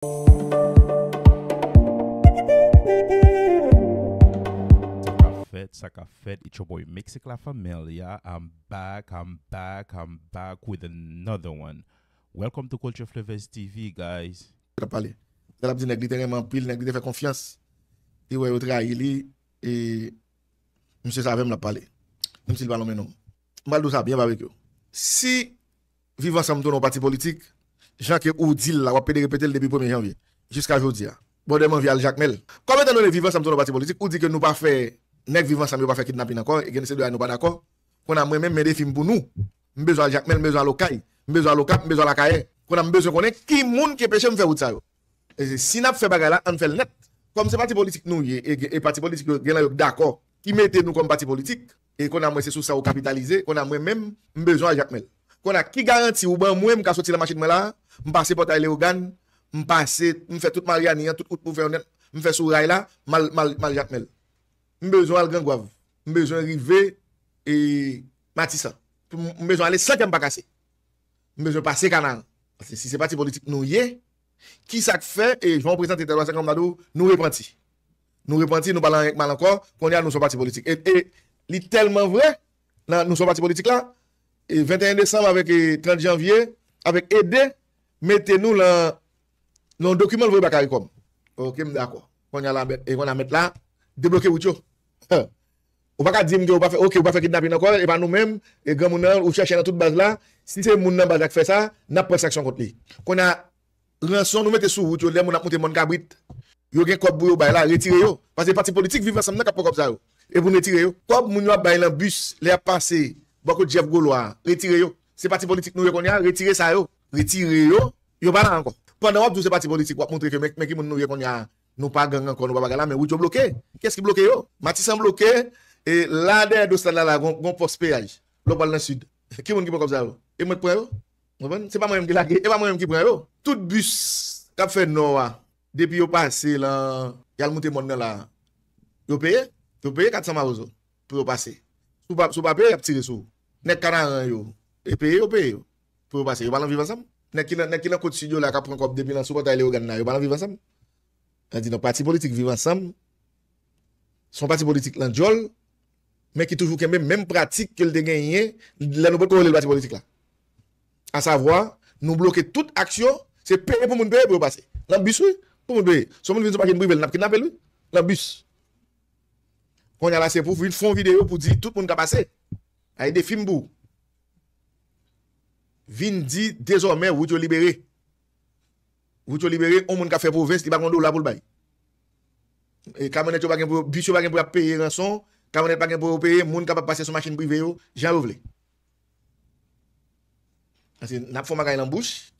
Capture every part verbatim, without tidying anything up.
Sa k ap fèt, sa k ap fèt, it's your boy Mexic La Familia. I'm back, I'm back, I'm back with another one. Welcome to Culture Flavors T V, guys. L ap pale. Lè l ap di nèg li te renmen anpil, nèg li te fè konfyans. Li wè yo trayi li, e misye sa avè m l ap pale. Menm si l pa nonmen non m. M pral di w sa byen, Babekyou. Si Viv Ansanm tounen yon pati politik, jan ke ou di l la, w ap pede repete l depi premye janvye jiska jodi a. Bòdè m anvi al Jakmèl. Kòm etan done Viv Ansanm tounen yon pati politik, ou di ke nou pa fè, nèg Viv Ansanm yo pa fè kidnapin ankò, e gen se de bagay nou pa dakò. Kounye a mwen menm, men defi m pou nou. M bezwen al Jakmèl, m bezwen al Okay, m bezwen al Okap, m bezwen al Akayè. Kounye a m bezwen konnen ki moun ki enpeche m fè wout sa yo. E si n ap fè bagay la, ann fè l nèt. Kòm se pati politik nou ye, e, e pati politik yo gen nan yo k dakò, ki mete nou kòm pati politik, e kounye a mwen se sou sa ou kapitalize, kounye a mwen menm, m bezwen al Jakmèl. Kounye a ki garanti ou ban mwen, m ka soti nan machin mwen la, m pase Pòtay Leyogàn, m pase, m fè tout Maryani an, tout wout pou fè yo nèt, m fè sou ray la, m al, m al, m al Jakmèl. M bezwen al Grangwav. M bezwen rive, e, Matisan. M bezwen ale san kè m pa kase. M bezwen pase Kanaran. Paske si se pati politik nou ye, ki sa k fè, e jan w prezante tèt la, se kòm m ta di w, nou repanti. Nou repanti, nou pa nan anyen k mal ankò, kounye a nou se yon pati politik. E, e li tèlman vre, nan, nou se yon pati politik la, e venteyen desanm avèk, e trant janvye, avèk ede, mete nou nan, nan yon dokiman l voye ba CARICOM. Oke, m dakò. Kounye a la, e kounye a mèt la, debloke wout yo. Ou pa ka di m ke ou pa fè, oke, ou pa fè kidnapin ankò, e pa nou menm, e granmoun nan, ou chèche nan tout baz la, si se moun nan baz la k fè sa, n ap pran sanksyon kont li. Kounye a, ranson nou mete sou wout yo, lè moun ap moute mòn kabrit, yo gen kòb pou yo bay la, retire yo. Paske pati politik Viv Ansanm nan k ap pran kòb sa yo. E pou n retire yo. Kòb moun yo ap bay nan bis, lè y ap pase, bò kot Jeff Gaulois a, retire yo. Se pati politik nou ye kounye a, retire sa yo. Retire yo, yo pa la ankò. Pandan w ap di w se pati politik, w ap montre ke men, men ki moun nou ye kounye a, nou pa gang ankò, nou pa bagay la, men wout yo bloke. Kiyès ki bloke yo? Matisan bloke, e la dèyè do stad la, la, gon, gon pòs peyaj. Lè w pral nan sid. Ki moun ki pran kòb sa yo? E mwen k pran yo? Konprann? Se pa mwen menm ki lage, e pa mwen menm ki pran yo. Tout bis k ap fè nò a, depi yo pase lan, y al moute mòn nan la, yo peye, yo peye kat san mawozo pou yo pase. Si w pa, si w pa peye, y ap tire sou ou. Nèg Kanaran yo, e peye yo peye yo pou yo pase. Yo pa nan Viv Ansanm. Nèg ki nan, nèg ki nan kot sid yo la k ap pran kòb depi nan sou Pòtay Leyogàn la, yo pa nan Viv Ansanm. Sa di nan pati politik Viv Ansanm, se yon pati politik lan djòl, men ki toujou kenbe menm pratik ke l te genyen lè nou potko rele l pati politik la. Asavwa, nou bloke tout aksyon, se peye pou moun peye pou yo pase. Lan bis, wi, pou moun peye. Si yon moun vin sou machin prive l, n ap kidnape l, wi, lan bis. Kounye a la, se pou vin fè yon videyo pou di tout moun ka pase. Ay defi m pou ou. Vin di dezòmè wout yo libere. Wout yo libere, yon moun k ap fè pwovens, li pa gen yon dola pou l bay. E kamyonèt yo pa gen pou yo, bis yo pa gen pou y ap peye ranson, kamyonèt pa gen pou yo peye, moun kapab pase sou machin prive yo, jan yo vle. Paske n ap fè yon bagay lan bouch.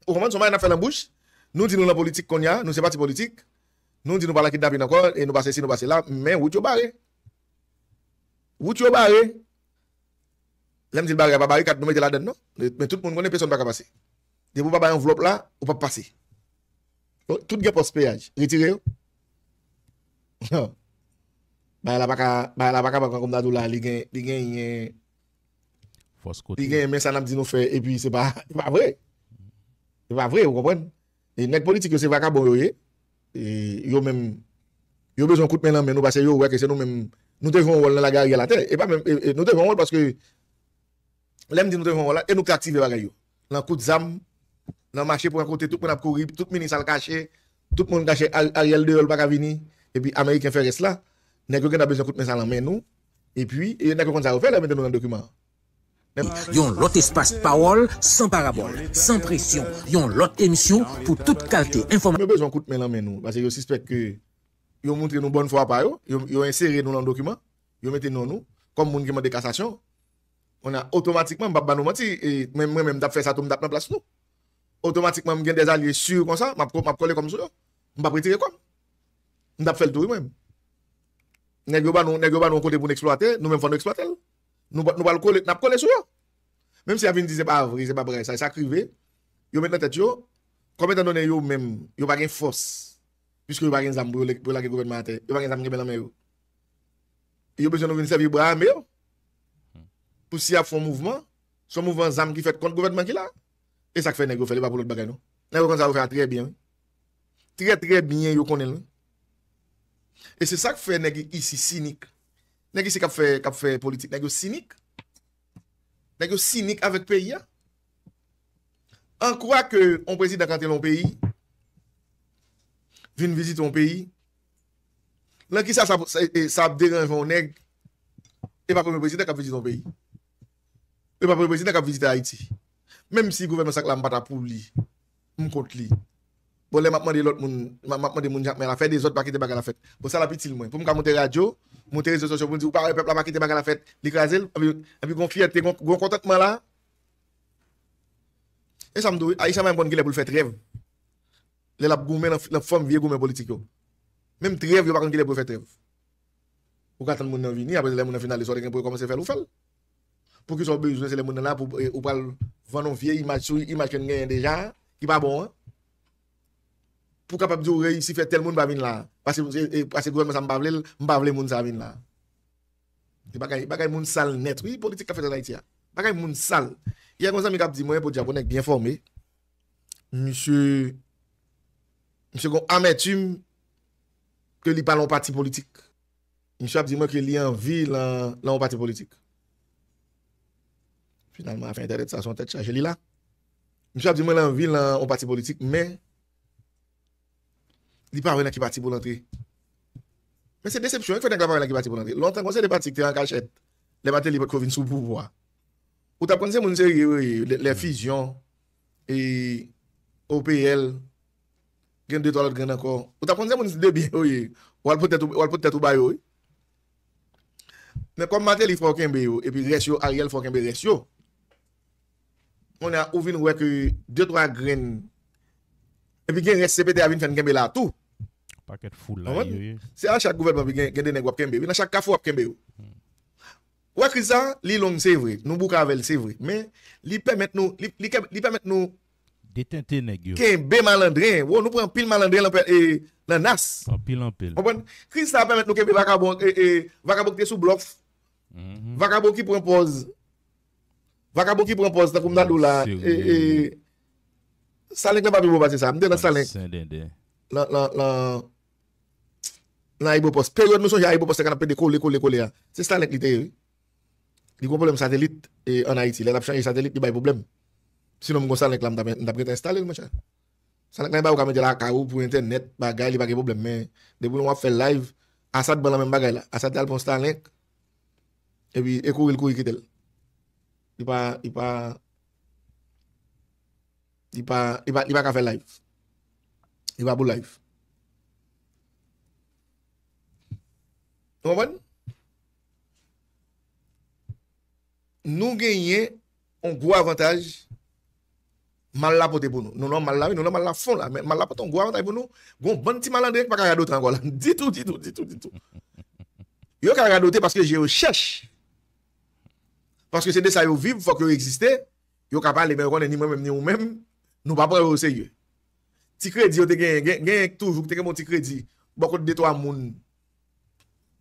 Ou konprann, se yon bagay n ap fè lan bouch. Nou di nou lan politik kounye a, nou se pati politik. Nou di nou pa lan kidnapin ankò, e nou pa sesi, nou pa sela, men wout yo bare. Wout yo bare. Lè m di l bare, a pa barikad nou mete ladann, non. Men tout moun konnen pèsonn pa ka pase. Depi w pa bay anvlòp la, ou p ap pase. Tout gen pòs peyaj. Retire yo. Bagay la pa ka, bagay la pa ka, kòm ta di w la, li gen, li genyen, Fòs kote. Li genyen, men sa n ap di nou fè, epi se pa, se pa vre. Se pa vre, ou konprann? E nèg politik yo, se vakabon yo ye. E yo menm, yo bezwen kout men lan men nou, paske yo wè ke se nou menm, nou te jwe yon wòl nan lagay Ariel atè. E pa menm, e, e nou te jwe yon wòl paske, lè m di nou te jwe yon wòl la, e nou ki te aktive bagay yo. Lan kout zam, lan mache pran kote, tout moun ap kouri, tout minis al kache, tout moun kache, Ar- Ariel deyò, l pa ka vini, epi Ameriken fè rès la. Nèg yo gentan bezwen kout men sa lan men nou, epi, e nèg yo konn sa yo fè lè yo mete nou nan dokiman an. Yon lòt espas pawòl san parabòl, san presyon, yon lòt emisyon pou tout kalte enfòmasyon. Yo bezwen kout men lan men nou, paske yo sispèk ke yo montre nou bòn fwa pa yo, yo, yo ensere nou lan dokiman, yo mete non nou kòm moun ki mande kasasyon. Kounye a, otomatikman, m p ap ba nou manti, e mwen, mwen menm, m t ap fè sa tou, m t ap nan plas nou. Otomatikman, m gen dèzalye si konsa, m ap, m ap kole kò m sou yo. M p ap retire kò m. M t ap fè l tou, wi, mwen menm. Nèg yo ba nou, nèg yo ba nou yon kote pou n eksplwate, nou menm fò nou eksplwate l. Nou, nou pral kole, n ap kole sou yo. Menm si y ap vin di se pa vre, se pa bagay sa, sa k rive, yo met nan tèt yo, kòm etan done yo menm, yo pa gen fòs, piske yo pa gen zam pou yo, pou yo lage gouvènman atè, yo pa gen zam kenbe nan men yo. Yo bezwen nou vin sèvi bra ame yo. Pou si y ap fè yon mouvman, se yon mouvman zam ki fèt kont gouvènman ki la. E sa k fè nèg yo fè l, e pa pou lòt bagay non. Nèg yo konn sa yo fè a trè byen, wi. Trè, trè byen, yo konnen l, wi. E se sa k fè nèg isi sinik. Nèg isi k ap fè, k ap fè politik, nèg yo sinik. Nèg yo sinik avèk peyi a. An kwa ke yon prezidan k antre nan yon peyi, vin vizite yon peyi, nan kisa sa, sa, e, sa ap deranje yon nèg? E pa premye prezidan k ap vizite yon peyi. E pa premye prezidan k ap vizite Ayiti. Menm si gouvènman sa k la m pa ta pou li, m kont li. Bon, lè m ap mande lòt moun, m ap, m ap mande moun Jakmèl la fè dezòd, pa kite bagay la fèt. Bon, sa l ap itil mwen? Pou m ka monte radyo, monte rezo sosyo pou m di, ou pa wè pèp la pa kite bagay la fèt, li kraze l, epi, epi gon fyète, gon, gon kontantman la. E sa m di w, Ayisyen pa menm konn kilè pou l fè trèv. Lè l ap goumen nan, nan fòm vye goumen politik yo. Menm trèv, yo pa konn kilè pou yo fè trèv. Ou ka tann moun nan vini, apre lè moun nan fin ale, sa w te gen pou yo kòmanse fè l, ou fè l. Poukisa w bezwen, se lè moun nan la, pou, e, ou pral vann yon vye imaj sou imaj ke n genyen deja, ki pa bon an? Pou kapab di w reyisi fè tèl moun pa vin la. Paske, e, e, paske gouvènman sa m pa vle l, m pa vle moun sa vin la. Se bagay, bagay moun sal nèt, wi, politik k ap fèt ann Ayiti a. Bagay moun sal. Yè, gon zanmi k ap di mwen, podyab, yon nèg byen fòme. Misye, misye gon amètim ke li pa nan yon pati politik. Misye ap di mwen ke li anvi lan, lan yon pati politik. Finalman, afè entènèt sa, se yon tèt chaje li la. Misye ap di mwen li anvi lan yon pati politik, men li pa wè nan ki pati pou l antre. Men se desepsyon wi k fè nèg la pa wè nan ki pati pou l antre. Lontan, gon seri de pati ki te an kachèt, lè Martelly potko vin sou pouvwa. Ou t ap konn se moun serye yo ye, lè, lè Fusion, e, O P L, gen de twa lòt grenn ankò. Ou t ap konn se moun de byen yo ye. W al pot tèt ou, w al pot tèt ou ba yo, wi. Men kòm Martelly fè w kenbe yo, epi rès yo, Ariel fè w kenbe rès yo. Kounye a, ou vin wè ke de twa grenn, epi gen rès C P T a vin fè n kenbe la tou. Pakèt foulay yo ye. Se a chak gouvènman, wi, gen, gen de nèg w ap kenbe, wi, nan chak kafou w ap kenbe yo. Ou wè kriz sa, li long, se vre. Nou bouke avè l, se vre. Men, li pèmèt nou, li, li, li pèmèt nou detente nèg yo. Kenbe malandren. Wo, nou pran anpil malandren lan, e, lan nas. Anpil, anpil. Konprann? Kriz sa pèmèt nou kenbe vakabon, e, e, vakabon ki te sou blòf. Mhm. Vakabon ki pran pòz. Vakabon ki pran pòz, tankou m ta di w la, e, e, Starlink lan pa pi bon pase sa. M te nan Starlink. Sendenden. Lan, lan, lan, nan Ayibopost. Peryòd nou sonje Ayibopost te konn ap pede kole, kole, kole a. Se Starlink li te ye, wi. Li gon pwoblèm satelit, e, ann Ayiti. Lè l ap chanje satelit, li bay pwoblèm. Sinon, m gon Starlink la, m t ap, m t ap gentan enstale l, monchè. Starlink la, e ba ou ka mete lakay ou pou entènèt, bagay, li pa gen pwoblèm. Men, depi w ap fè live, Asad ban l menm bagay la. Asad te al pran Starlink, epi e kouri l kouri kite l. Li pa, li pa, Li pa, li pa, li pa ka fè live. Li pa pou live. Ou konprann? Nou genyen yon gwo avantaj mal la pote pou nou. Nou nan mal la, wi, nou nan mal la fon la. Men mal la pote yon gwo avantaj pou nou. Gon bann ti malandren ki pa ka radote ankò la. Ditou, ditou, ditou, ditou. Yo ka radote paske je yo chèch. Paske se de sa yo viv, fòk yo egziste. Yo ka pale, men yo konnen ni mwen menm, ni ou menm, nou pa pran yo oserye. Ti kredi yo te genyen, gen, genyen toujou ki te gen bon ti kredi bò kot de twa moun.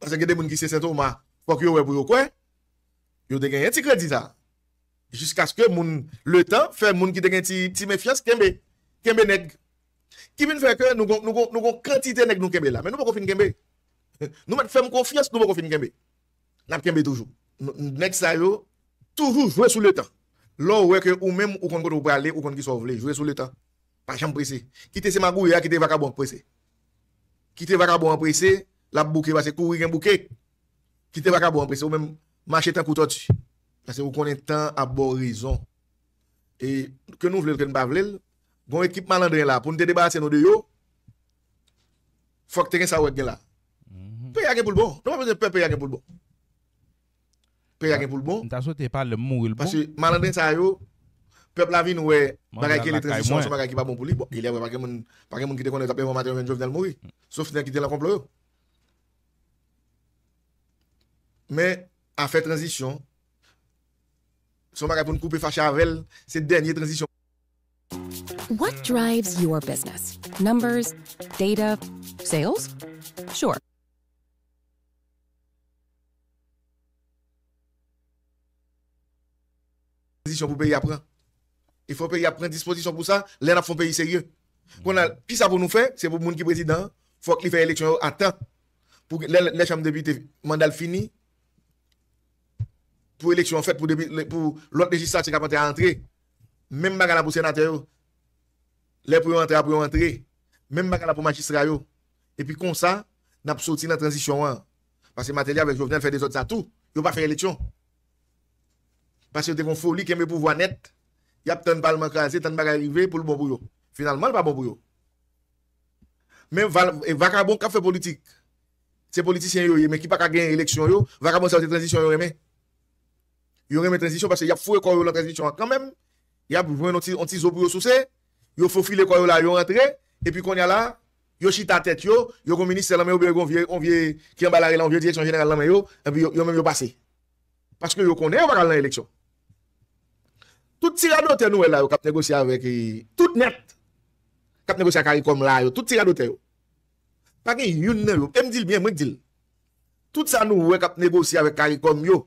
Paske gen de moun ki se Sentoma, fòk yo wè pou yo kwè. Yo te genyen ti kredi sa. Jiskaske moun, letan, fè moun ki te gen ti, ti mefyans kenbe. Kenbe nèg. Ki vin fè ke nou gon, nou gon, nou gon kantite nèg nou kenbe la. Men nou poko fin kenbe. Nou mèt fè m konfyans, nou poko fin kenbe. N ap kenbe toujou. N-, nèg sa yo toujou jwe sou letan. Lè w wè ke ou menm, ou konn kote w prale, ou konn kisa w vle, jwe sou letan. Pa janm prese. Kite se magouye a, kite vakabon an prese. Kite vakabon an prese, l ap bouke, paske kouri gen bouke. Kite vakabon an prese, ou menm mache tankou tòti. Paske ou konnen tan ap ba w rezon. E ke nou vle l, ke n pa vle l, gon ekip malandren la, pou n te debarase nou de yo, fòk te gen sa w wè k gen la. Mhm. Peyi a gen pou l bon. Nou pa bezwen pè, peyi a gen pou l bon. Peyi a gen pou l bon. M ta swete pa lè m mouri l bon. Paske malandren sa yo, pèp la vin wè bagay ki elektrizisyon, se yon bagay ki pa bon pou li. Bon, e lè wè pa gen moun, pa gen moun ki te konnen yo t ap envante yon Jovenel mouri. Sof nèg ki te lan konplo yo. Men, afè tranzisyon, se yon bagay pou n koupe fache avè l, se dènye tranzisyon. What drives your business? Numbers, data, sales? Sure. Tranzisyon pou peyi a pran. E fò peyi a pran dispozisyon pou sa, lè n ap fè yon peyi serye. Kounye a, kisa pou nou fè? Se pou moun ki prezidan an, fòk li fè eleksyon yo a tan. Pou lè, lè chanm depite manda l fini, pou eleksyon an fèt, pou, depi, pou lòt lejislati k ap antre a antre. Menm bagay la pou senatè yo. Lè pou yo antre a, pou yo antre. Menm bagay la pou majistra yo. Epi konsa, n ap soti nan tranzisyon an. Paske Martelly avèk Jovenel fè dezòd sa tou. Yo pa fè eleksyon. Paske yo te gon foli kenbe pouvwa nèt. Y ap tann palman kraze, tann bagay rive pou l bon pou yo. Finalman, l pa bon pou yo. Men val- e vakabon k ap fè politik, se politisyen yo ye, men ki pa ka genyen eleksyon yo, vakabon sa yo se tranzisyon yo renmen. Yo renmen tranzisyon paske y ap foure kò yo nan tranzisyon an kanmenm. Y ap jwenn yon ti, yon ti zo pou yo souse. Yo fofile kò yo la, yo rantre. Epi kounye a la, yo chita tèt yo, yo gon ministè nan men yo, oubyen yo gon vye, yon vye ki anba lari la, yon vye direksyon jeneral nan men yo, epi yo, yo menm yo pase. Paske yo konnen yo pa ka al nan eleksyon. Tout ti radotè nou wè la yo k ap negosye avèk, e, tout nèt, k ap negosye ak Caricom la yo, tout ti radotè yo. Pa gen youn nan yo, e m di l byen, mwen k di l. Tout sa nou wè k ap negosye avèk Caricom yo,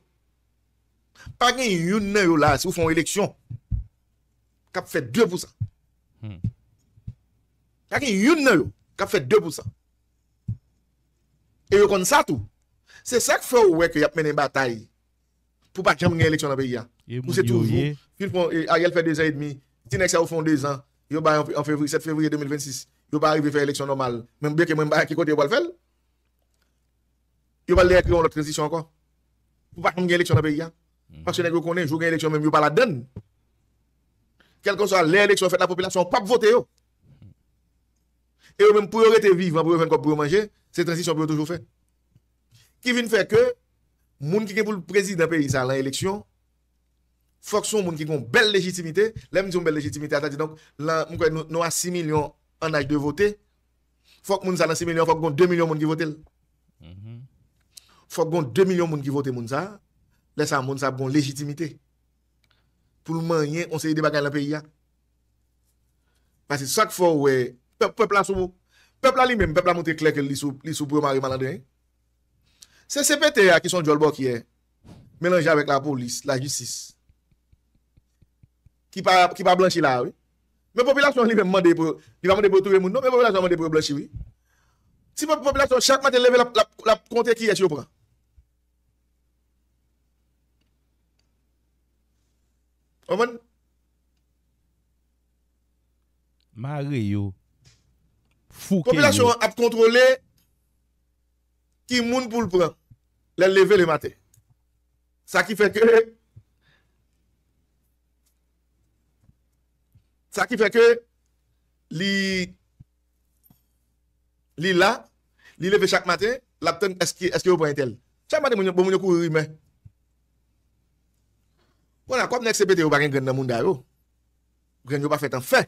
pa gen youn nan yo la, si w fè yon eleksyon, k ap fè de pou san. Hmm. Pa gen youn nan yo k ap fè de pou san. E yo konn sa tou. Se sa k fè w wè ke y ap mennen batay pou pa janm gen eleksyon nan peyi a. Pou se toujou, fin fon, e, Ariel fè dezan edmi, ti nèg sa yo fon dezan, yo bay an, an fevriye, sèt fevriye de mil vennsis, yo pa rive fè eleksyon nòmal. Men byenke mwen m pa ki kote yo pral fè l. Yo pral dèyè kreye yon lòt tranzisyon ankò. Pou pa janm gen eleksyon nan peyi a. Paske nèg yo konnen, jou gen eleksyon menm, yo pa ladann. Kèlkeswa lè eleksyon fèt, lapopilasyon p ap vote yo. E yo menm, pou yo rete vivan, pou yo jwenn kòb pou yo manje, se tranzisyon pou yo toujou fè. Ki vin fè ke moun ki gen pou l prezidan peyi sa a lan eleksyon, fòk se yon moun ki gen yon bèl lejitimite. Lè m di yon bèl lejitimite, a sa di, donk, lan, m kwè nou, nou a sis milyon an aj de vote. Fòk moun sa lan sis milyon, fòk gon de milyon moun ki vote l. Fòk gon de milyon moun ki vote moun sa. Lè sa, moun sa ap gon lejitimite pou l manyen yon seri de bagay lan peyi a. Paske sa k fè w wè, pèp, pèp la sou, pèp la li menm, pèp la montre klè ke li sou, li sou pou yo mare malandren. Se C P T a ki se yon djòl bòkyè, melanje avèk lapolis, lajistis, ki pa, ki pa blanchi la a, wi. Men popilasyon an li menm mande pou, li pa mande pou yo touye moun, non, men popilasyon an mande pou yo blanchi, wi. Si pop-, popilasyon, chak maten leve, l ap, l ap, l ap konte kiyès yo pran. Konprann? Mare yo. Fouke yo. Popilasyon an ap kontwole ki moun pou l pran lè l leve lematen. Sa ki fè ke, sa ki fè ke li, li la, li leve chak maten, l ap tann èske, èske yo pran entèl. Chak maten, moun yo, bon, moun yo kouri rimè. Kounye a, kòm nèg C P T yo pa gen grenn nan mounda yo, grenn yo pa fèt an fè.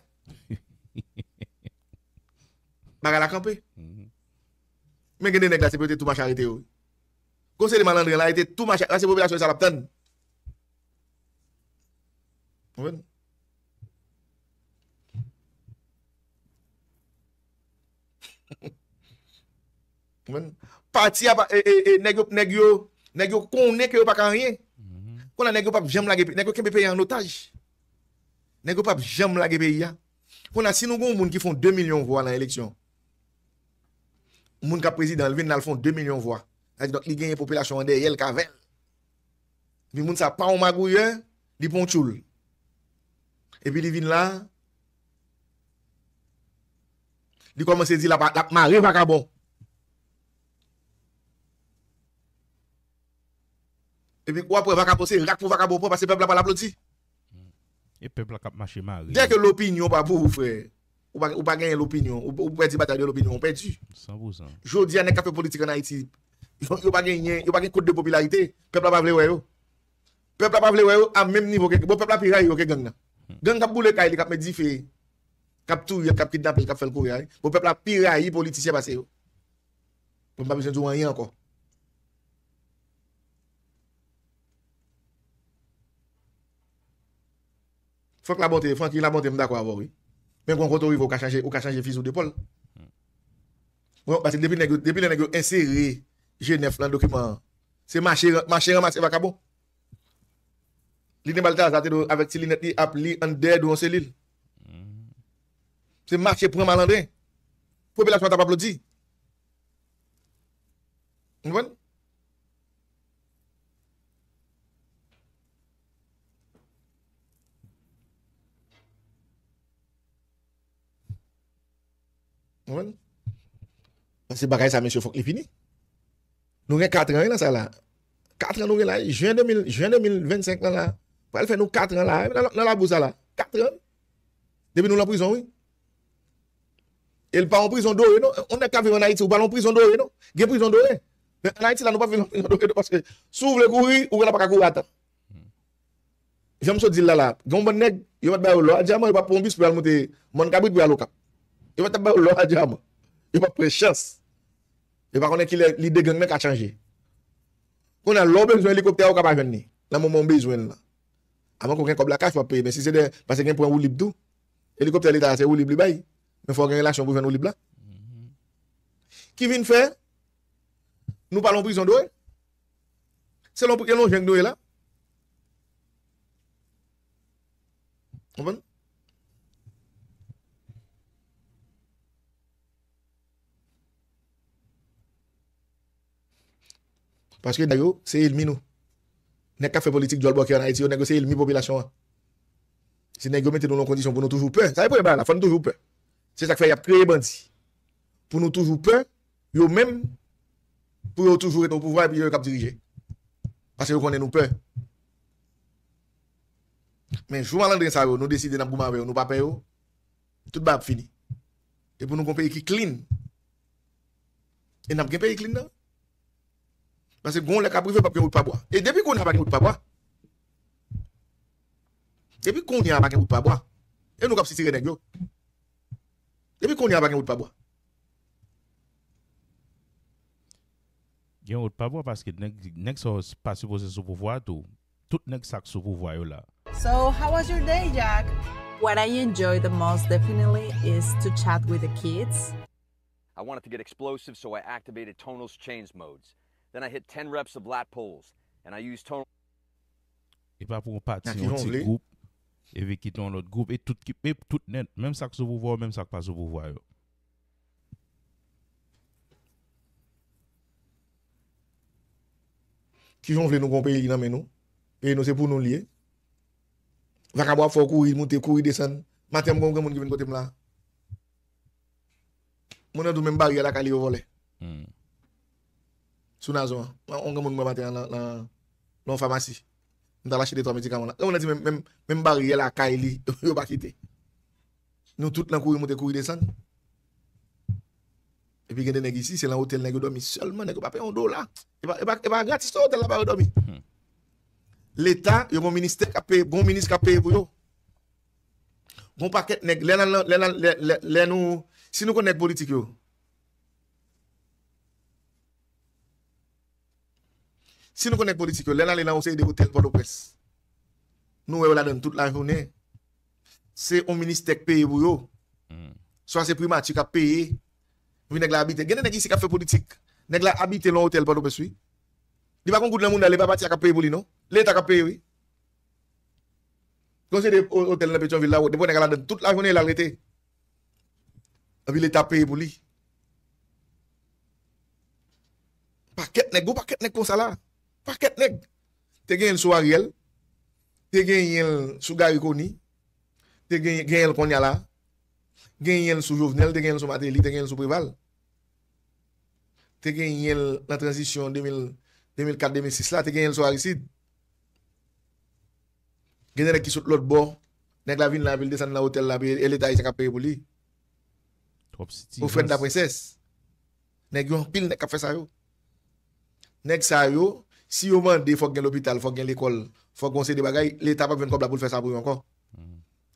Bagay la kanpe. Men gen de nèg la, C P T tou mache arete yo. Gon seri malandren la, arete tou mache, la se popilasyon sa l ap tann. Konprann? Konprann? Pati a pa, e, e, e, nèg yo, nèg yo, nèg yo konnen ke yo pa ka anyen. Kounye a nèg yo p ap janm lage peyi, nèg yo kenbe peyi a an otaj. Nèg yo p ap janm lage peyi a. Kounye a, si nou gon moun ki fè yon de milyon vwa nan eleksyon, moun k ap prezidan, l vin la, l fè yon de milyon vwa. Sa di, donk, li genyen popilasyon an dèyè l k avè l. Epi moun sa pa yon magouyè, li pa yon tchoul. Epi li vin la, li kòmanse di l ap, l ap mare vakabon. Epi w ap wè vakabon, se rak pou vakabon pran, paske pèp la pral aplodi. E pèp la k ap mache mare. Dèke lopinyon pa pou ou, frè. Ou pa, ou pa genyen lopinyon. Ou, ou pèdi batay de lopinyon, ou pèdi. San pou san. Jodi a, nèg k ap fè politik ann Ayiti, yo, yo pa genyen, yo pa gen kote de popilarite. Pèp la pa vle wè yo. Pèp la pa vle wè yo a menm nivo ke, bon, pèp la pi rayi yo ke gang nan. Gang k ap boule kay li, k ap met dife, k ap touye, k ap kidnape, k ap fè l kouri a, wi. Bon, pèp la pi rayi politisyen pase yo. Bon, m pa bezwen di w anyen ankò. Frank Labonte, Francky Labonte, m dakò avè w, wi. Men gon kote w rive, ou ka chanje, ou ka chanje fizi w de pòl. Bon, paske depi nèg yo, depi lè nèg yo ensere G nèf lan dokiman an, se mache, mache ranmase vakabon. Li te Baltazar te dwe avèk ti linèt li ap li anndan yon selil. Se mache pran malandren. Popilasyon an t ap aplodi. Ou konprann? Ou konprann? Paske bagay sa, mesye, fòk li fini. Nou gen katran, wi, nan sa la. Katran nou gen la, jen de mil, jen de mil vennsenk lan la. Pral fè nou katran la, nan, nan labou sa la. Katran. Depi nou lan prizon, wi. E l pa yon prizon dore, non. Yon nèg k ap viv ann Ayiti, ou pa lan yon prizon dore, non. Gen prizon dore. Men ann Ayiti la, nou pa viv lan prizon dore, non, paske si w vle kouri, ou gentan pa ka kouri atan. Jan m sot di l la la, gen yon bann nèg, yo pa t ba yo lò a dyaman, yo pa t pran yon bis pou y al monte Mòn Kabrit pou y al Okap. Yo pa t ap ba yo lò a dyaman. Yo pa t pran chans. Yo pa konnen kilè lide gang nan ka chanje. Kounye a, lè w bezwen elikoptè a, ou ka pa jwenn li. Nan moman w bezwen l lan. Avan ke w gen kòb lakach, w ap peye. Men si se de, paske gen pwen woulib tou. Elikoptè leta a, se woulib li bay. Men fò w gen relasyon pou jwenn woulib la. Ki vin fè, nou pa lan prizon dwe. Se lan, e lan jen nou ye la. Konprann? Paske nèg yo, se ènmi nou. Nèg k ap fè politik djòl bòkè ann Ayiti yo, nèg yo se ènmi popilasyon an. Se nèg yo mete nou nan kondisyon pou nou toujou pè. Sa se premye bagay la, fò nou toujou pè. Se sa k fè y ap kreye bandi. Pou nou toujou pè, yo menm, pou yo toujou rete o pouvwa epi yo k ap dirije. Paske yo konnen nou pè. Men jou malandren sa yo, nou deside n ap goumen avè yo, nou pa pè yo, tout bagay ap fini. E pou nou gon peyi ki clean. E n ap gen peyi clean nan. Paske gon lè k ap rive, p ap gen wout pa bwa. E depi kounye a pa gen wout pa bwa. Depi kounye a pa gen wout pa bwa. E nou k ap sitire nèg yo. Depi kounye a pa gen wout pa bwa. Gen wout pa bwa paske nèg, nèg sa yo pa sipoze sou pouvwa a tou. Tout nèg sa k sou pouvwa yo la. So, how was your day, Jack? What I enjoy the most definitely is to chat with the kids. I wanted to get explosive, so I activated Tonal's change modes. Then I hit ten reps of lat pulls, and I used Tonal. E pa pou yon pati, yon ti gwoup, epi kite yon lòt gwoup, e tout, e tout nèt, menm sa k sou pouvwa yo, menm sa k pa sou pouvwa yo. Kijan w vle nou gon peyi nan men nou? Peyi nou se pou nou l ye. Vakabon ap fè w kouri moute, kouri desann. Maten m gon granmoun ki vin kote m la. Moun nan di w menm baryè lakay li yo vòlè. Sou Nazon an. Yon granmoun m wè maten an nan, nan, nan yon famasi. M t al achte de twa medikaman la. Granmoun nan di menm, menm, menm baryè lakay li, yo pa kite. Nou tout lan kouri moute, kouri desann. Epi gen de nèg isi, se lan otèl nèg yo dòmi sèlman, nèg yo pa peye yon dola. E pa, e pa, e pa gratis non otèl la ba yo dòmi. Leta, yo gon ministè k ap peye, gon minis k ap peye pou yo. Gon pakèt nèg, lè n al, lè n al, lè, lè, lè nou, si nou konn nèg politik yo, Si nou konn nèg politik yo, lè n ale nan yon seri de otèl Pòtoprens, nou wè yo ladann tout lajounen. Se yon ministè k peye pou yo. Swa se primati k ap peye. Epi nèg la abite. Gen de nèg isi k ap fè politik. Nèg la abite nan yon otèl Pòtoprens, wi. Li pa gon goud nan mouda l, e pa pati a k ap peye pou li, non. Leta k ap peye, wi. Gon seri de o-, otèl nan Petyonvil la, depi nèg la ladann tout lajounen, l al rete. Epi Leta peye pou li. Pakèt nèg, gon pakèt nèg konsa la. Pakèt nèg. Te genyen l sou Ariel. Te genyen l sou Garry Conille. Te genyen, genyen l kounye a la. Genyen l sou Jovenel, te genyen l sou Martelly, te genyen l sou Préval. Te genyen l nan tranzisyon de mil, de mil kat, de mil sis la, te genyen l sou Aristide. Gen de nèg ki sot lòt bò. Nèg la vin la, epi l desann nan otèl la, epi e Leta ayisyen k ap peye pou li. Ofrèd Laprensès. Nèg yo anpil, nèg k ap fè sa yo. Nèg sa yo, si yo mande fòk gen lopital, fòk gen lekòl, fòk gen yon seri de bagay, Leta p ap jwenn kòb la pou l fè sa pou yo ankò.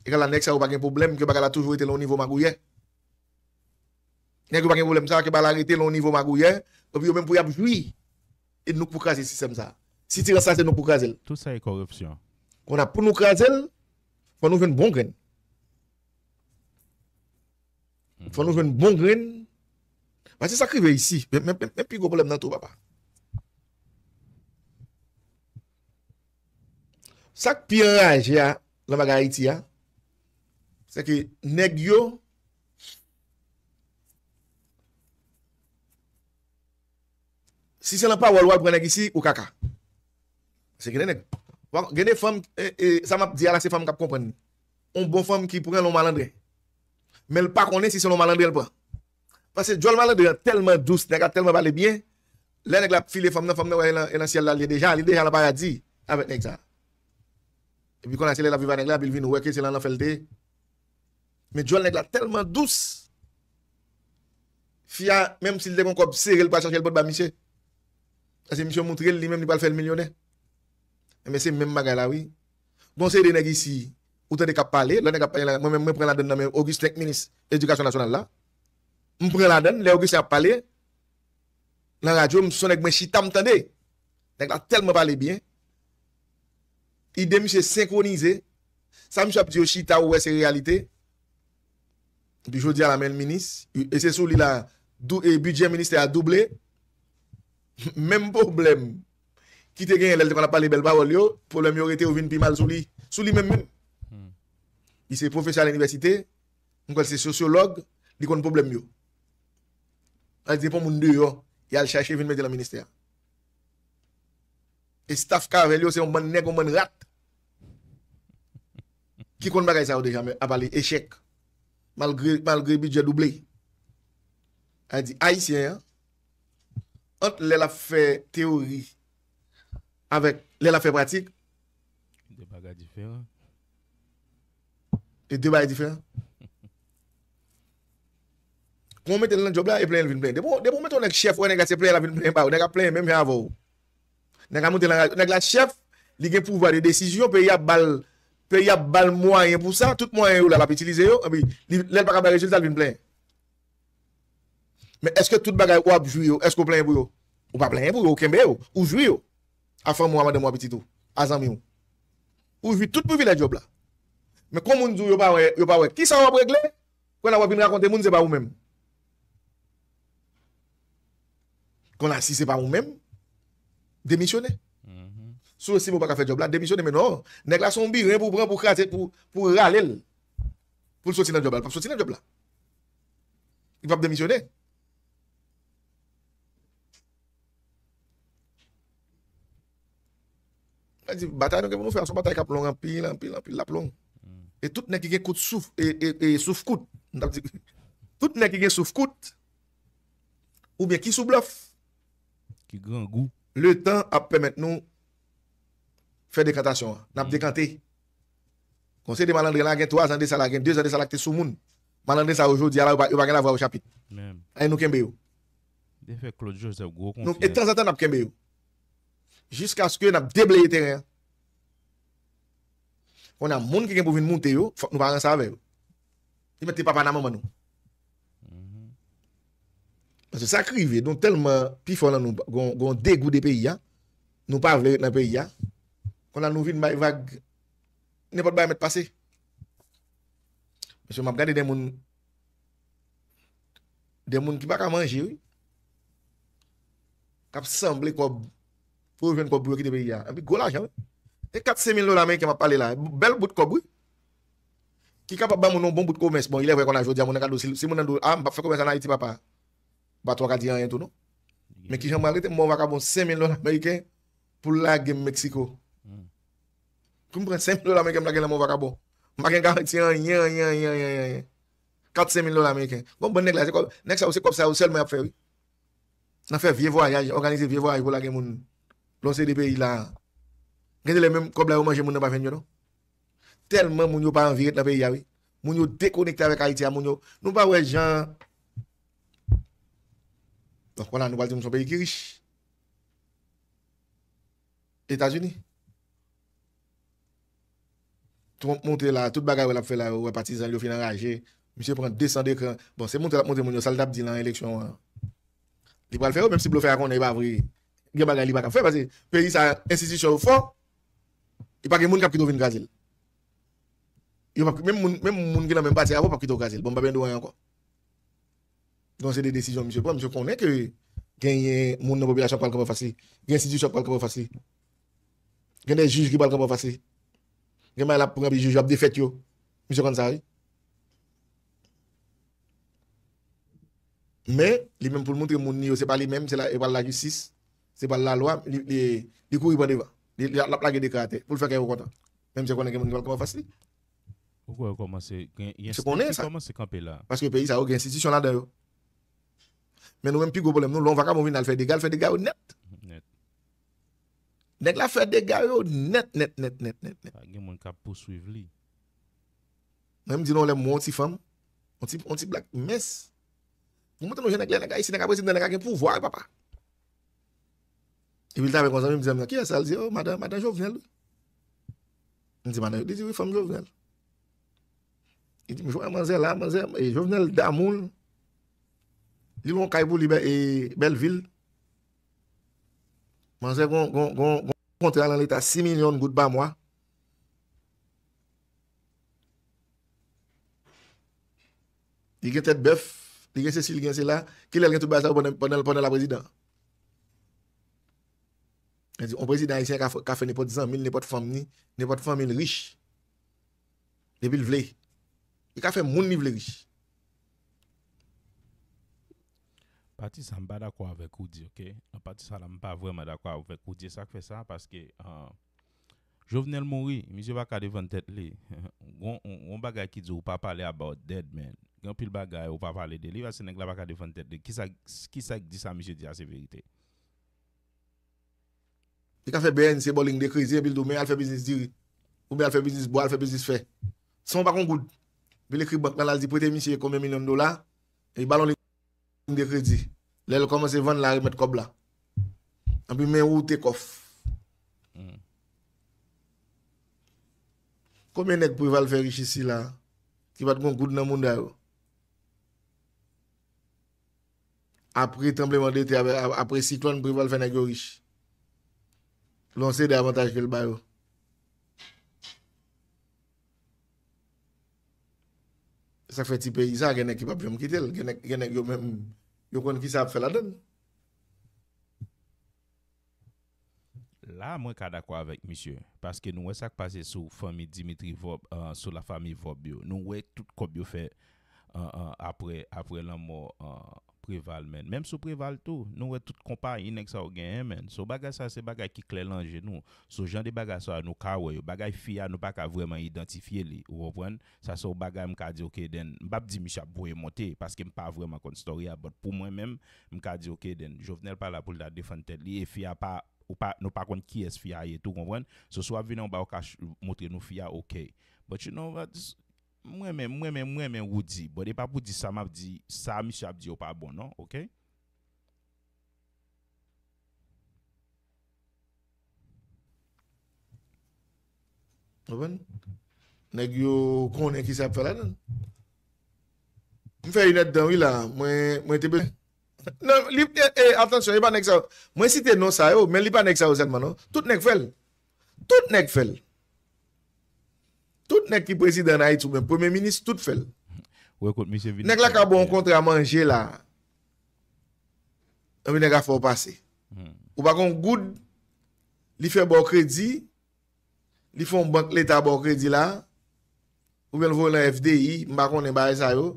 Egal a nèg sa yo pa gen pwoblèm ke bagay la toujou rete lan yon nivo magouyè. Nèg yo pa gen pwoblèm sa, ke bagay la rete lan yon nivo magouyè, epi yo menm pou y ap jwi. E nou k pou kraze sistèm sa. Sitirans sa, se nou k pou kraze l. Tout sa e kòripsyon. Kounye a pou nou kraze l, fò nou jwenn bon grenn. Fò nou jwenn bon grenn. Paske sa k rive isi, men, men, men, men pi gwo pwoblèm nan tou, papa. Sa k pi anraje a, lan bagay Ayiti a, se ke nèg yo, Si se nan pawòl w al pran nèg isi, ou kaka. Se gen de nèg. Gen de fanm, e, e, sa m ap di a la, se fanm k ap konprann li. Yon bon fanm ki pran l yon malandren. Men l pa konnen si se yon malandren l pran. Paske djòl malandren an tèlman dous, nèg la tèlman pale byen, lè nèg la ap file fanm nan, fanm nan wè e nan, e nan syèl la l ye deja, li deja nan paradi avèk nèg sa. Epi kounye a se lè l ap viv ak nèg la, epi l vin wè ke se nan lanfè l te ye. Men djòl nèg la tèlman dous. Fi a, menm si l te gen yon kòb sere, l pral chache l pot ba misye. Paske misye montre l, li menm li pral fè l milyonè. Enben se menm bagay la wi. Gon seri de nèg isi, ou tande k ap pale, lè nèg ap pale la, mwen menm mwen pran ladann nan men Augustin k minis edikasyon nasyonal la. M pran ladann, lè Augustin ap pale, nan radyo, m se yon nèg mwen chita m tande. Nèg la tèlman pale byen. Ide misye senkwonize. Sa misye ap di yo chita ou wè se reyalite. Epi jodi a la men l minis. E se sou li la dou, e bidjè ministè a double. Menm pwoblèm ki te genyen lè l te konn ap pale bèl pawòl yo, pwoblèm yo rete yo vin pi mal sou li. Sou li menm menm. Li se pwofesè a linivèsite, m kwè l se sosyològ, li konn pwoblèm yo. Sa vle di depi yon moun deyò, y al chache vin mete nan ministè a. E staff k avè l yo, se yon bann nèg, yon bann rat. Ki konn bagay sa yo deja, men apa li echèk. Malgre, malgre bidjè double. Sa vle di, ayisyen an, ant lè l ap fè teyori avèk lè l ap fè pratik, de bagay diferan. E de bagay diferan. Kon w mete l nan djòb la, e plenyen l vin plenyen. Depi w, depi w mete yon nèg chèf, ou wè nèg la se plenyen l ap vin plenyen ba ou. Nèg la ap plenyen menm jan avè w. Nèg la monte nan radyo. Nèg la chèf, li gen pouvwa de desizyon, peyi ap ba l, peyi ap ba l mwayen pou sa, tout mwayen yo la, l ap itilize yo, epi li, lè l pa ka bay rezilta, l vin plenyen. Men èske tout bagay ou ap jwi yo, èske w plenyen pou yo? Ou pa plenyen pou yo, ou kenbe yo, ou jwi yo. A fanmi w, a madanm ou, a pitit ou, a zanmi w. Ou jwi tout privilèj djòb la. Men kon moun di w yo pa wè, yo pa wè, kisa w ap regle? Kounye a w ap vin rakonte moun se pa ou menm. Kounye a si se pa ou menm, demisyone. Si w estime w pa ka fè djòb la, demisyone. Men non, nèg la se yon biren pou w pran, pou w kraze, pou, pou w rale l. Pou l soti nan djòb la. L p ap soti nan djòb la. Li p ap demisyone. Sa di, batay nou gen pou nou fè a, se yon batay k ap long anpil, anpil, anpil, l ap long. E tout nèg ki gen kout souf, e, e, e souf kout, m t ap di, tout nèg ki gen souf kout, oubyen ki sou blòf, ki grangou, letan ap pèmèt nou fè dekantasyon an. N ap dekante. Konseye de malandren la gen twa zan de sa la, gen de zan de sa la ki te sou moun. Malandren sa yo jodi a la, yo pa, yo pa gen lavwa ochapit. Ay nou kenbe yo. Te fè Claude Joseph gwo konfyans. E tanzantan n ap kenbe yo. Jiskaske n ap debleye teren an. Kounye a moun ki gen pou vin moute yo, fòk nou pa ranse avè yo. Li mèt te papa nan manman nou. Paske sa k rive, nou tèlman pifò nan nou, gon, gon degou de peyi a, nou pa vle ret nan peyi a. Kounye a nou vin bay vag, nenpòt bagay mèt pase. Mesye, m ap gade de moun, de moun ki pa ka manje, wi. K ap sanble kòb, pou yo jwenn kòb pou yo kite peyi a. Epi gwo lajan, wi. E kat senk mil dola ameriken m ap pale la. Bèl bout kòb, wi. Ki kapab ban moun yon bon bout komès. Bon, ilè vrè kounye a jodi a, moun nan ka di w, si, si moun nan di w, a, m p ap fè komès ann Ayiti, papa. Patwon ka di anyen tou, non. Men kijan m pral rete, m ba yon vakabon senk mil dola ameriken pou l lage m Meksiko. Pou m pran senk mil dola ameriken, m lage l nan men yon vakabon. M pa gen garanti anyen, anyen, anyen, anyen, anyen. Kat senk mil dola ameriken. Bon, bann nèg la, se kòb, nèg sa yo, se kòb sa yo sèlman y ap fè, wi. Nan fè vye vwayaj, òganize vye vwayaj pou lage moun lòt seri de peyi la. Gen de lè menm kòb la yo manje moun nan pa jwenn yo, non. Tèlman moun yo pa anvi ret nan peyi a, wi. Moun yo dekonekte avèk Ayiti a, moun yo, nou pa wè jan. Donk, wala, nou pral di nou se yon peyi ki rich. Etazini. Trump monte la, tout bagay wè l ap fè la, yo wè patizan l yo fin anraje. Misye pran de san dekran. Bon, se monte l ap monte moun yo, sa l t ap di nan eleksyon an. Li pral fè yo, menm si blofè a konnen e pa vre. Gen bagay li pa ka fè, paske peyi sa, enstitisyon yo fò, e pa gen moun k ap kite w vin kraze l. Yo p ap, menm moun, menm moun ki nan menm pati avè w p ap kite w kraze l. Bon, m pa bezwen di w anyen ankò. Donk, se de desizyon misye pran. Misye konnen ke genyen moun nan popilasyon k pral kanpe anfas li. Gen enstitisyon k pral kanpe anfas li. Gen de jij ki pral kanpe anfas li. Gen bagay l ap pran, epi jij yo ap defèt yo. Misye konn sa, wi. Men, li menm pou l montre moun li yo, se pa li menm, se la, e pral lajistis. Se pa lalwa, li, li, li kouri pran devan. Li, li, l ap lage dekrè atè pou l fè kè yo kontan. Menm si konnen gen moun ki pral kanpe anfas li. Ou kwè yo kòmanse gen gen stil ki kòmanse kanpe la. Paske peyi sa yo gen enstitisyon ladan yo. Men nou menm pi gwo pwoblèm nou, lè yon vakabon vin al fè dega, al fè dega yo nèt. Nèt. Nèg la fè dega yo nèt, nèt, nèt, nèt, nèt, nèt. Gen moun k ap pouswiv li. Mwen m di nou lè m wè yon ti fanm, yon ti, yon ti blak mens. Mwen montre nou jan nèg la, nèg ayisyen, nèg aprezidan, nèg la gen pouvwa, wi papa. Epi l t avèk yon zanmi m, di zanmi m nan, kiyès sa? L di, o, madan, madan Jovenel, wi. M di, madan, li di, wi, fanm Jovenel. Li di, m jwenn manzè la, manzè, e Jovenel damou l. Li lwen kay pou li, e Bèlvil. Manzè gon, gon, gon, gon kontra nan leta sis milyon goud pa mwa. Li gen tèt bèf, li gen sesi, li gen sela. Kilè l gen tout bagay sa yo pandan, pandan, pandan l a prezidan? Sa di, yon prezidan ayisyen ka, ka fè nenpòt zanmi l, nenpòt fanm ni, nenpòt fanmi l rich. Depi l vle. Li ka fè moun li vle rich. Pati sa m pa dakò avèk ou di, ok? Nan pati sa la m pa vrèman dakò avèk ou di. Sa k fè sa, paske uh, Jovenel mouri, misye pa ka defann tèt li. Gon yon bagay ki di ou pa pale about dead man. Gen anpil bagay ou pa pale de li, paske nèg la pa ka defann tèt li. Kisa, kisa k di sa misye di a se verite? Li ka fè B N C bowling de kredi, epi l di w, men al fè biznis diri. Oubyen al fè biznis bwa, al fè biznis fè. San w pa gon goud. Epi l ekri bank lan, l al di prete misye konbyen milyon dola, epi ba l yon liy de kredi. Lè l kòmanse vann la, remèt kòb la. Epi men ou te kòf. Konbyen nèg Preval fè rich isi la, ki pa t gon goud nan mouda yo? Apre tranblemanntè, apre siklòn, Preval fè nèg yo rich. Lè yon seri de avantaj ke l ba yo. Sa k fè ti peyi sa, gen nèg ki p ap janm kite l, gen nèg, gen nèg yo menm, yo konn kisa y ap fè ladan l. La mwen ka dakò avèk misye, paske nou wè sa k pase sou fanmi Dimitri Vorbe, uh, sou lafanmi Vorbe yo. Nou wè tout kòb yo fè uh, uh, apre, apre lanmò uh, Preval, menn. Menm sou Preval tou, nou wè tout konpayi nèg sa yo genyen, menn. So bagay sa se bagay ki klè nan je nou. So jan de bagay sa nou ka wè yo. Bagay fi a nou pa ka vrèman idantifye li, ou konprann? Sa se yon bagay m ka di, ok, then m p ap di misye ap voye monte, paske m pa vrèman konn story a, but pou mwen menm, m ka di, ok, then Jovenel pa la pou l ta defann tèt li, e fi a pa, ou pa, nou pa konn kiyès fi a ye tou, konprann? So si w ap vin anba ou ka montre nou fi a, ok. But you know what? M renmen, m renmen, m renmen Roody, but e pa pou di sa m ap di, sa misye ap di yo pa bon non, ok? Konprann? Nèg yo konnen kisa y ap fè ladan l. M fè inèdtan wi la, mwen, mwen te bezwen. Non, li, e, e, atansyon, e pa nèg sa yo. Mwen site non sa yo, men li pa nèg sa yo sèlman non. Tout nèg fè l. Tout nèg fè l. Tout nèg ki prezidan an Ayiti oubyen premye minis, tout fè l. Nèg la ka ba w yon kontra manje la. Epi nèg la fè w pase. Ou pa gon goud, li fè ba w kredi, li fè yon bank leta ba w kredi la, oubyen l voye w nan F D I, m pa konnen bagay sa yo.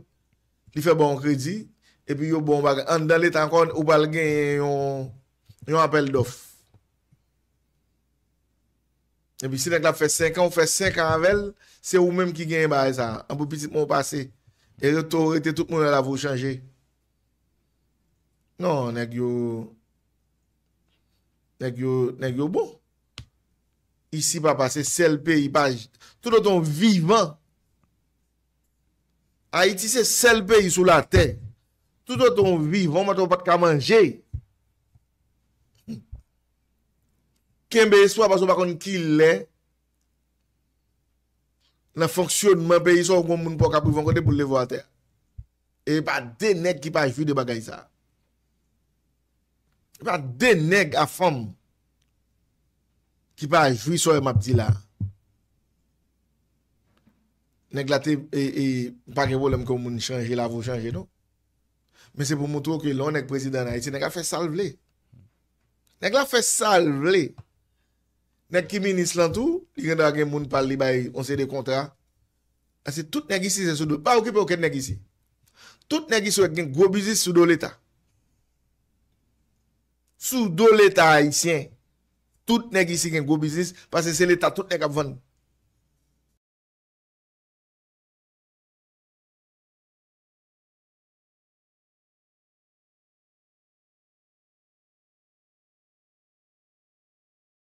Li fè ba w yon kredi, epi yo ba w yon bagay. Anndan leta ankò, ou pral genyen yon, yon apèl dòf. Epi si nèg la ap fè senk an, ou fè senk an avè l, se ou menm ki genyen bagay sa. An pou pitit mwen ou pase. E rete ou rete tout moun wè lavi w chanje. Non, nèg yo, nèg yo, nèg yo bon. Isi papa, se sèl peyi pa, toutotan w vivan. Ayiti se sèl peyi sou latè. Toutotan w vivan, w pa t ka manje. Kenbe espwa paske w pa konn kilè nan fonksyonman peyi sa w gon moun pa w k ap rive yon kote pou l leve w atè. E pa de nèg ki pa jwi de bagay sa. E pa de nèg a fanm ki pa jwi sa w wè m ap di la. Nèg la te, e, e, pa gen pwoblèm ke yon moun chanje, lavi w chanje non. Men se pou montre w ke lè yon nèg prezidan an Ayiti, nèg la fè sa l vle. Nèg la fè sa l vle. Nèg ki minis lan tou, li gen dwa gen moun pa l li bay yon seri de kontra. Paske tout nèg isi se sou do. Pa okipe okenn nèg isi. Tout nèg isi w wè k gen gwo biznis sou do leta. sou do Leta ayisyen. Tout nèg isi gen gwo biznis, paske se Leta tout nèg ap vann.